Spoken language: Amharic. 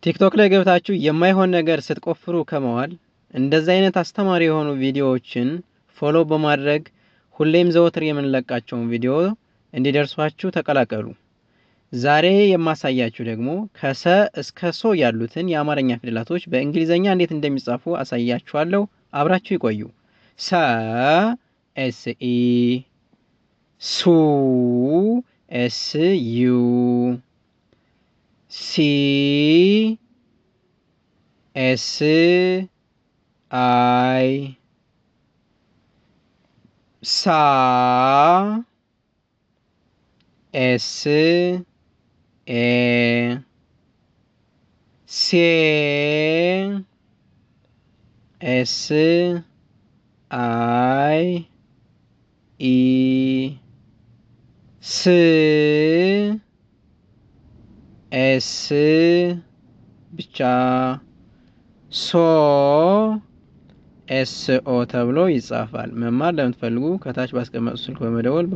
ቲክቶክ ላይ ገብታችሁ የማይሆን ነገር ስትቆፍሩ ከመዋል እንደዚህ አይነት አስተማሪ የሆኑ ቪዲዮዎችን follow በማድረግ ሁሌም ዘወትር የምንለቃቸውን ቪዲዮ እንዲደርሷችሁ ተቀላቀሉ። ዛሬ የማሳያችሁ ደግሞ ከሰ እስከ ሶ ያሉትን የአማርኛ ፊደላቶች በእንግሊዘኛ እንዴት እንደሚጻፉ አሳያችኋለሁ። አብራችሁ ይቆዩ። ሰ S E፣ ሱ S U፣ ሲ S I፣ ሳ S A፣ ሴ S I E፣ ስ S ብቻ፣ ሶ S O ተብሎ ይጻፋል። መማር ለምትፈልጉ ከታች ባስቀመጥኩት ስልክ በመደወል